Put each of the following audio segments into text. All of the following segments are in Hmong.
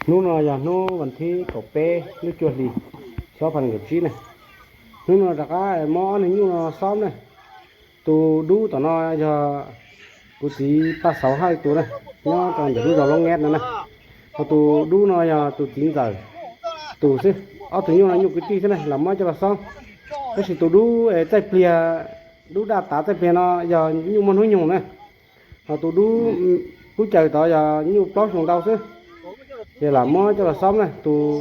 Hnub no yog hnub vas thib kaum peb lub cuaj hlis xyoo ob phav nees nkaum tsib na. Hnub no rov qab muab ob niag nyuj no xob na. Tus dub tom no yog kuv txiv Paj Xauv Haj tus na, nyob rau ntawm lub zos Loob Ngab no na. Ho tus dub no yog tus txiv ntxawm tus xwb. Ob tug nyuj no nyuj kwv tij xwb na, lam muab coj los xob. Tab sis tus dub txaij pliag, dub daj tav txaij pliag no yog nyuj muaj hnub nyoog na. Ho tus dub kub caws tod yog nyuj plaub xyoo ntau xwb. Ces lam muab coj los xob na, tus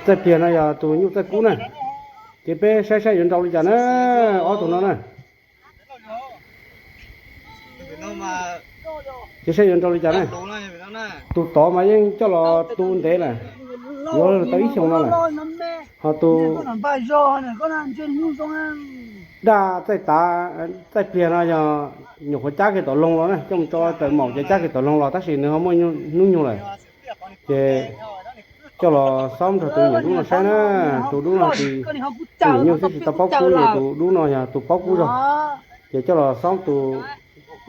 txaij pliag no yog tus nyuj txaij kub na. Ces peb saib saib yuav nrau li cas na, ob tug no na. Ces saib yuav nrau li cas na. Tus tod mas yeej coj los tu ntev lawm, yuav tau ib xyoos no lawm. Ho tus daj txaij tav, txaij pliag no yog nyuam qhuav cab kiag tom loog los na, coj mus tso tawm maum ces cab kiag tom loog los tab sis nws ho muaj hnub nyoog lawm. Ces coj los xob nrog tus nyuam dub no saib na. Tus dub no ces tus nyuam nyuj xwb tsis tau paub kub, ces tus dub no yog tus paub kub zog. Ces coj los xob tus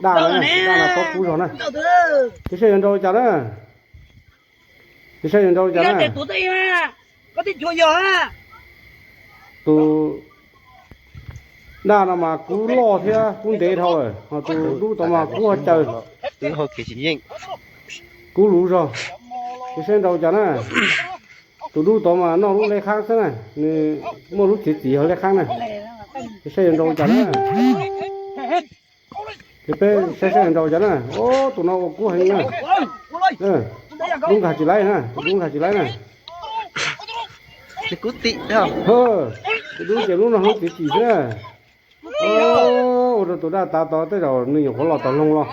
daj no, tus daj no paub kub zog na. Ces saib yuav nrau li cas na. Ces saib yuav nrau li cas na. Tus daj no mas kub loj thiab kub ntev dhau lawm, ho tus dub tod mas kub ho caws, kub luv zog. Ces saib nrau li cas na. Tus dub tod mas noj lub lej qhab xwb na, nws muaj lub txiv txim yog lej qhab na. Ces saib yuav nrau li cas na. Ces peb saib saib yuav nrau li cas na. Ob, tus no ua kub heev na. Dub nkag tsis laib na, tus dub nkag tsis laib na. Tus dub ces lub no lub txiv txim xwb na. Ua rau tus daj tav tod tej zaum nws nyuam qhuav los tom loog los.